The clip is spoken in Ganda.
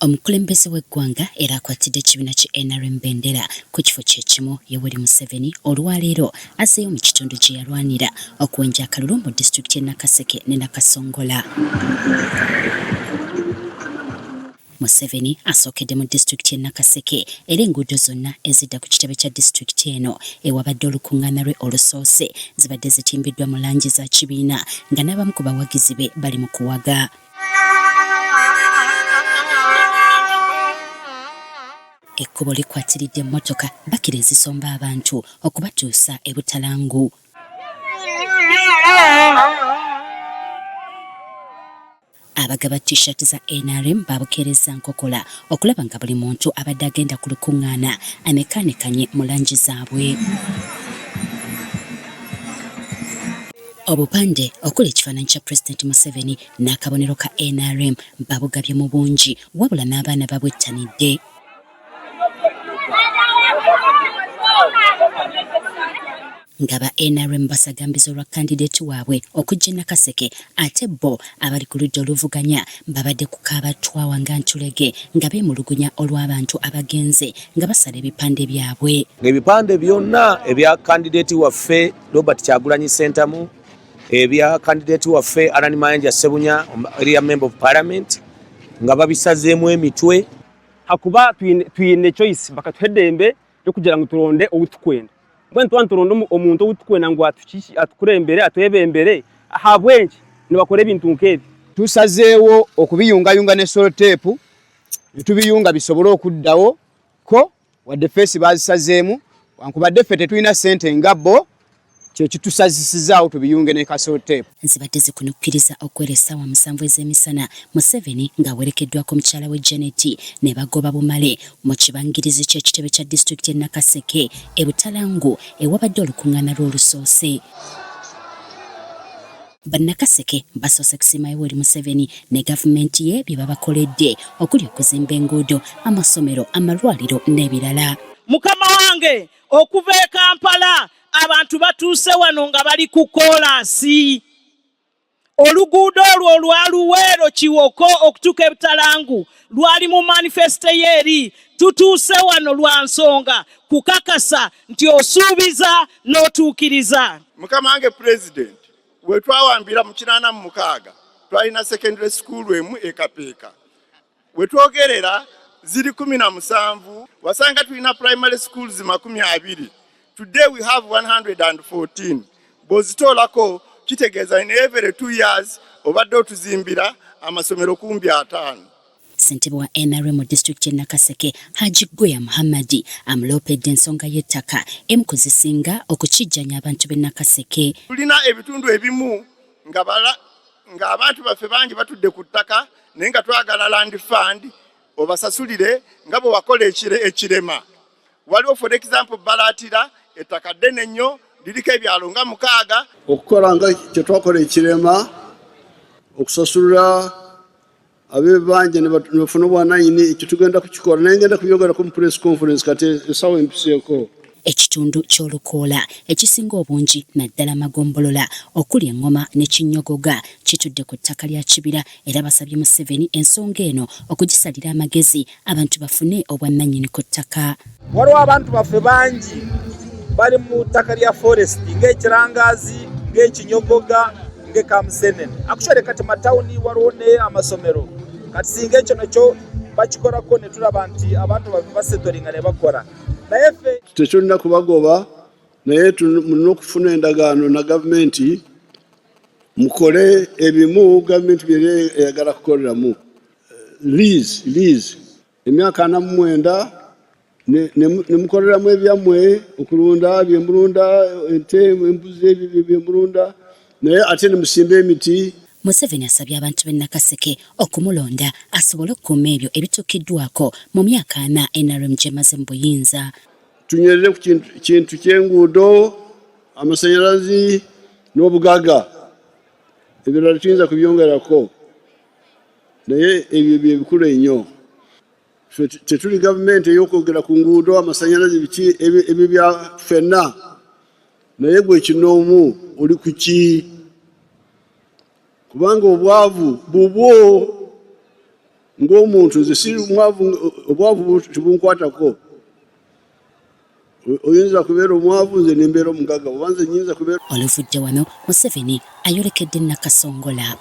Omukulembeze w'eggwanga era akwatidde ekibiina ki NRM bendera ku kifo kye kimu Yoweri Museveni olwaleero azzeeyo mu kitundu gye yalwanira okuwenja akalulu mu disitulikiti y'e Nakaseke ne Nakasongola. Museveni asookedde mu disitulikiti y'e Nakaseke era enguudo zonna ezidda ku kitebe kya disitulikiti eno ewabadde olukungaana lwe olusoose zibadde zitimbiddwa mu langi za kibiina nga n'abamu ku bawagizi be bali mu kuwaga. Ekkubo likwatiridde emmotoka bakira ezisomba abantu okubatuusa e Butalangu. Abagaba T-shirt za nrm babukeerezza nkokola okulaba nga buli muntu abadde agenda ku lukungaana anekaanekanye mu langi zaabwe. Obupande okuli ekifaananyi kya Pulezidenti Museveni n'akabonero ka nrm babugabye mu bungi wabula n'abaana babwettanidde. Nga ba nrm basagambiza olwa kandideeti waabwe okujja e Nakaseke ate bo abali ku ludda oluvuganya babadde ku Kaabatwawa nga ntulege nga beemulugunya olw'abantu abagenze nga basala ebipande byabwe. Ng'ebipande byonna ebya kandideeti waffe Robert Kyagulanyi Ssentamu, ebya kandideeti waffe Allan Mayanja Ssebunya area member of parliament nga babisazeemu emitwe. Hakuba twine choice bakatuha eddembe ryokugira ngu turonde ou tukwenda. Mbwenu twaba nituronda omuntu ou tukwenda ngu atukurembere, atwebembere, ahabw'enki nibakora ebintu nk'ebi? Tusazeewo okubiyungayunga ne soloteepu ne tubiyunga bisobole okuddawo ko wadde feesi baazisazeemu wankubadde ffe tetulina ssente nga bo kyekitusazisizaawo tubiyunge ne kasoteepu. Zibadde zikunukkiriza okuwera essaawa 7 ez'emisana Museveni ng'awerekeddwako mukyala we Janet ne bagoba bumale mu kibangirizi ky'ekitebe kya disitulikiti e Nakaseke e Butalangu ewabadde olukungaana lw'olusoose. Bannakaseke basoose kusiima Yoweri Museveni ne gavumenti ye bye babakoledde okuli okuzimba enguudo, amasomero, amalwaliro n'ebirala. Mukama wange okuva e Kampala abantu batuuse wano nga bali ku koolaasi. Oluguudo olwo olwa Luweero Kiwoko okutuuka e Butalangu lwali mu manifesite ye eri. Tutuuse wano lwa nsonga kukakasa nti osuubiza n'otuukiriza. Mukama wange Pulezidenti, we twawambira mu 86 twalina secondary school emu e Kapeeka. We twogerera ziri 17, wasanga tulina primary schools 20. Today we have 114. Bw'ozitoolako kitegeeza in every 2 years obadde otuzimbira amasomero kumbi 5. Ssentebe wa NRM mu disitulikiti y'e Nakaseke, Haji Gweya Muhammad amuloopedde ensonga y'ettaka emu ku zisinga okukijjanya abantu b'e Nakaseke. Tulina ebitundu ebimu ng'abantu baffe bangi batudde ku ttaka naye nga twagala land fund obasasulire nga bwe wakola ekirema. Waliwo for example Balaatira ettaka ddene nnyo liriko ebyalo nga 6. Okukola nga kye twakola ekirema okusasulira ab'ebibanja ne bafuna obwananyini, ekyo tugenda kukikola naye ngenda kubyogerako mu press conference kati essaawa empiseeko. Ekitundu ky'Olukoola ekisinga obungi naddala amagombolola okuli Engoma ne Kinnyogoga kitudde ku ttaka lya Kibira era basabye Museveni ensonga eno okugisalira amagezi abantu bafune obwannannyini ku ttaka. Waliwo abantu baffe bangi bali mu ttaka lya forest ng'Ekirangazi, ng'Ekinyogoga, ng'Ekamusenene. Actually kati matawuni waliwo ne amasomero kati singa ekyo nakyo bakikolako ne tulaba nti abantu baffe basetolinga ne bakola. Naye ffe tetulina kubagoba, naye mulina okufuna endagaano na gavumenti mukole ebimu gavumenti byeri eyagala kukoleramu. Lease emyaka 49 ne mukoleramu ebyammwe okulunda byemulunda ente embuzi ebyo byemulunda naye ate ne musimba emiti. Museveni asabye abantu b'e Nakaseke okumulonda asobole okukuuma ebyo ebituukiddwako mu myaka 4 NRM gy'emaze mu buyinza. Tunywerere ku kintu ky'enguudo, amasanyalazi n'obugagga, ebirala tuyinza kubyongerako naye ebyo bye bikulu ennyo. Ffe tetuli gavumenti ey'okwogera ku nguudo, amasanyalazi, biki ebyo bya ffenna, naye gwe kinoomu oli ku ki? Kubanga obwavu bubwo. Ng'omuntu nze si mwavu, obwavu tebunkwatako. Oyinza kubeera omwavu nze nembeera omugagga, oba nze nyinza kubeera. Oluvudde wano Museveni ayolekedde Nakasongola.